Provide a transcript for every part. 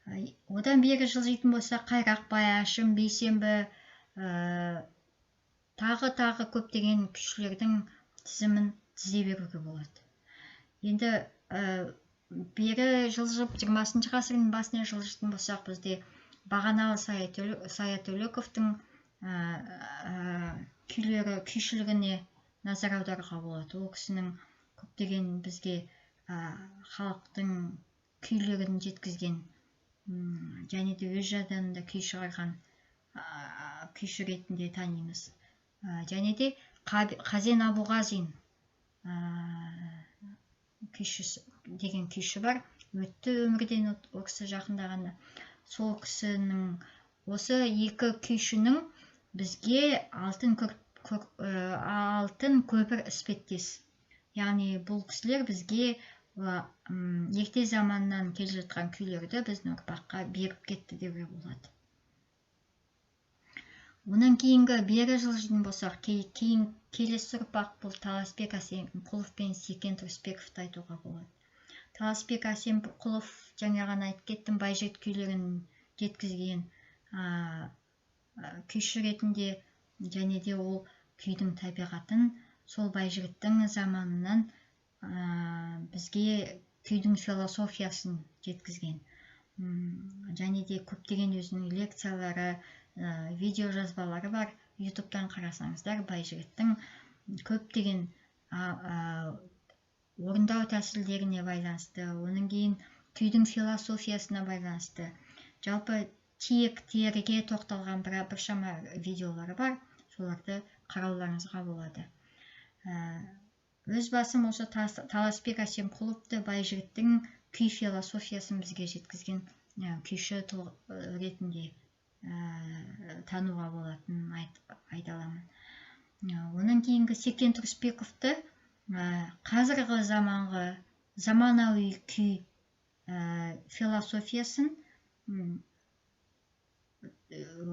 Одан бері жылжитын болсақ, Қайрақбай, Әшім, Бейсенбі, тағы көптеген күйшілердің тізімін тізе беруге болады. Енді бері жылжып 20 ғасырдың басына жылжитын болсақ, бізде Бағаналы Саятөлековтың күйлері, күйшілігіне назар аударуға болады. Ол кісінің көптеген бізге халықтың күйлерін жеткізген және де өз жадында күй шығарған күйші ретінде танимыз. Және де Қазен Абуғазин күйші деген күйші бар. Өтті өмірден ол кісі жақында ғана. Сол кісінің, осы екі күйшінің бізге алтын алтын көпір іспеттес. Яғни бұл кісілер бізге ерте заманнан келе жатқан күйлерді біздің ұрпаққа беріп кетті деуге болады. Онан кейінгі бері жылжитын болсақ, кейін келесі ұрпақ бұл Таласбек Әсемқұлов пен Секен Тұрысбековті айтуға болады. Таласбек Әсемқұлов, жаңа ғана айтып кеттім, Байжігіт күйлерін жеткізген күйші ретінде, және де ол күйдің табиғатын сол Байжігіттің заманынан бізге күйдің философиясын жеткізген. Және де көптеген өзінің лекциялары, видео жазбалары бар. Ютубтан қарасаңыздар, Байжігіттің көптеген орындау тәсілдеріне байланысты, оның кейін күйдің философиясына байланысты, жалпы тиектерге тоқталған біршама видеолары бар, соларды қарауларыңызға болады. Өз басым осы Таласбек Әсемқұловты Байжігіттің күй философиясын бізге жеткізген күйші ретінде тануға болатынын айта аламын. Онан кейінгі Секен Тұрысбековті қазіргі заманғы заманауи күй философиясын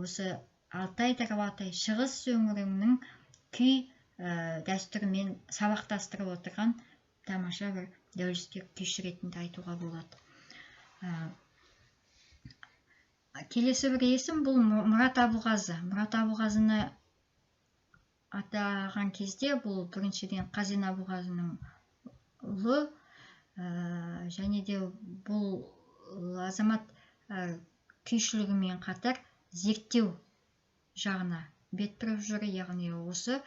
осы Алтай, Тарбағатай, Шығыс өңірінің күй дәстүрімен сабақтастырып отырған тамаша бір дәулескер күйші ретінде айтуға болады. Келесі бір есім бұл Мұрат Абылғазы. Мұрат Абылғазыны атаған кезде бұл біріншіден Қазен Абылғазының ұлы, және де бұл азамат күйшілігімен қатар зерттеу жағына бет бұрып жүр, яғни осы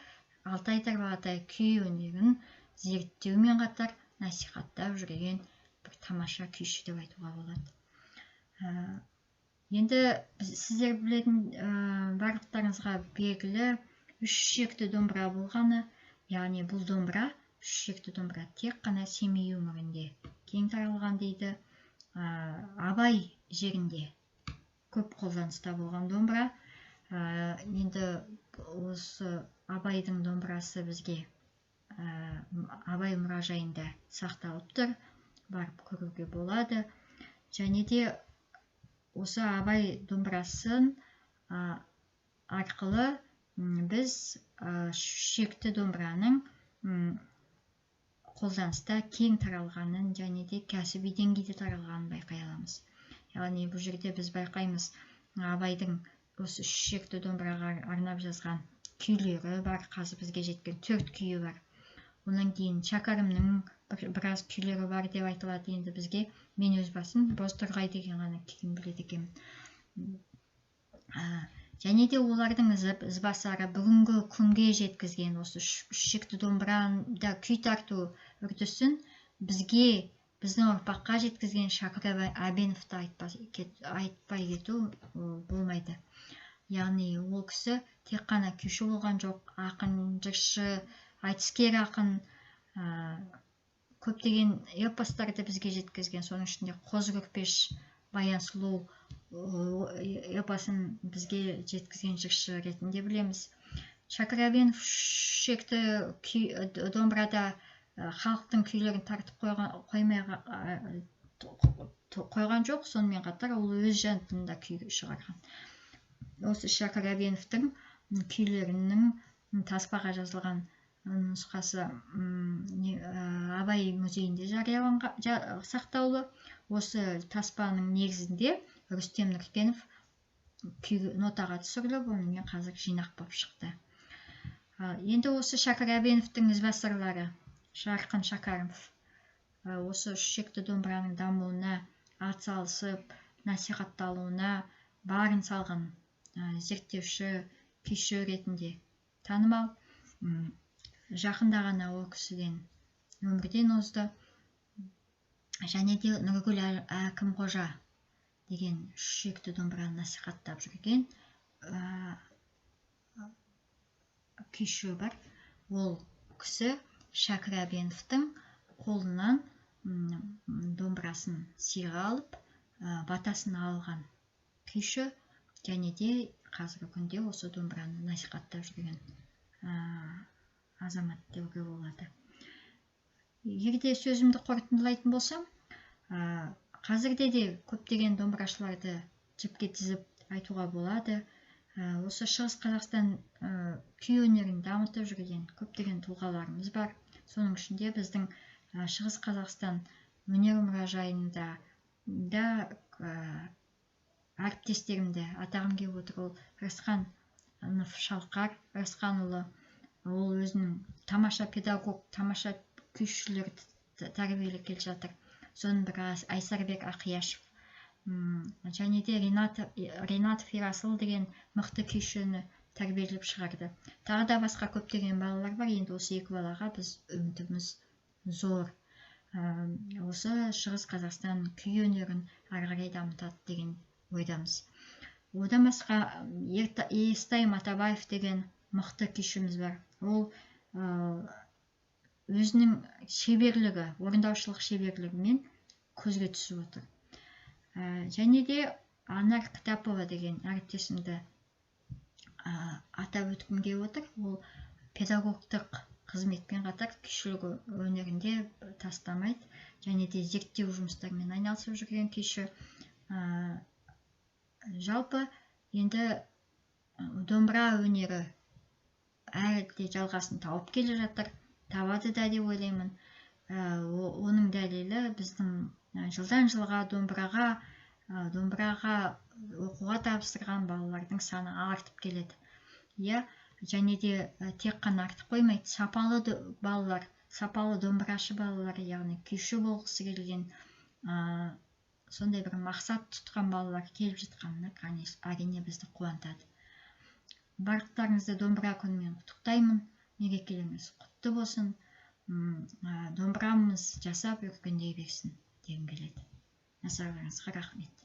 Алтай, Тарбағатай күй өнерін зерттеумен қатар насихаттап жүрген бір тамаша күйші деп айтуға болады. Енді сіздер білетін, барлықтарыңызға белгілі үш шекті домбыра болғаны, яғни бұл домбыра, үш шекті домбыра тек қана Семей өңірінде кең таралған дейді. Абай жерінде көп қолданыста болған домбыра. Енді осы Абайдың домбырасы бізге Абай мұражайында сақталып тұр, барып көруге болады. Және де осы Абай домбырасын арқылы біз шекті домбыраның қолданыста кең таралғанын және де кәсіби деңгейде таралғанын байқай аламыз. Яғни бұл жерде біз байқаймыз, Абайдың осы үш шекті домбыраға арнап жазған күйлері бар, қазір бізге жеткен 4 күйі бар. Онан кейін Шәкәрімнің біраз күйлері бар деп айтылады. Енді бізге, мен өз басым Бозторғай деген ғана күйін біледі екенмін. Және де олардың ізбасары бүгінгі күнге жеткізген осы үш шекті домбырада күй тарту үрдісін бізге, біздің ұрпаққа жеткізген Шәкір Әбеновті айтпай кету болмайды. Яғни ол кісі тек қана күйші болған жоқ, ақын, жыршы, айтыскер ақын, көптеген эпостарды бізге жеткізген, соның ішінде Қозы Көрпеш, Баян Сұлу эпосын бізге жеткізген жыршы ретінде білеміз. Шәкір Әбенов шекті күй, домбырада халықтың күйлерін тартып қоймай қойған жоқ, сонымен қатар ол өз жанрында күй шығарған. Осы Шәкір Әбеновтің күйлерінің таспаға жазылған нұсқасы Абай музейінде жарияланған, сақтаулы. Осы таспаның негізінде Рүстем Нүркенов күй нотаға түсіріліп, онымен қазір жинақ болып шықты. Енді осы Шәкір Әбеновтің ізбасарлары Жарқын Шәкәрімов осы үш шекті домбыраның дамуына атсалысып, насихатталуына барын салған зерттеуші, күйші ретінде танымал. Жақында ғана ол кісіден өмірден озды. Және де Нұргүл Әкімқожа деген үш шекті домбыраны насихаттап жүрген күйші бар. Ол кісі Шәкір Әбеновтің қолынан домбырасын сыйға алып, батасын алған күйші, және де қазіргі күнде осы домбыраны насихаттап жүрген азамат деуге болады. Егер де сөзімді қорытындылайтын болсам, қазірде де көптеген домбырашыларды жіпке тізіп айтуға болады. Осы Шығыс Қазақстан күй өнерін дамытып жүрген көптеген тұлғаларымыз бар. Соның ішінде біздің Шығыс Қазақстан өнер мұражайында да әріптестерімді атағым келіп отыр. Ол Рысқанов Шалқар Рысқанұлы, ол өзінің тамаша педагог, тамаша күйшілерді тәрбиелеп келе жатыр. Соның бірі Айсарбек Ақияшев, және де Ринатов Ерасыл деген мықты күйшіні тәрбиелеп шығарды. Тағы да басқа көптеген балалар бар. Енді осы екі балаға біз үмітіміз зор. Осы Шығыс Қазақстан күй өнерін ары қарай дамытады деген ойдамыз. Одан басқа Естай Матабаев деген мықты күйшіміз бар. Ол өзінің шеберлігі, орындаушылық шеберлігімен көзге түсіп отыр. Және де Анар Кітапова деген әріптесімді атап өткім келіп отыр. Ол педагогтық қызметпен қатар күйшілік өнерінде тастамайды, және де зерттеу жұмыстарымен айналысып жүрген күйші. Жалпы енді домбыра өнері әлі де жалғасын тауып келе жатыр, табады да деп ойлаймын. Оның дәлелі біздің жылдан жылға домбыраға оқуға тапсырған балалардың саны артып келеді. Иә, және де тек қана артып қоймайды, сапалы балалар, сапалы домбырашы балалар, яғни күйші болғысы келген, сондай бір мақсат тұтқан балалар келіп жатқанына әрине бізді қуантады. Барлықтарыңызды домбыра күнімен құттықтаймын. Мерекелеріңіз құтты болсын. Домбырамыз жасап өркендей берсін дегім келеді. Назарларыңызға рахмет.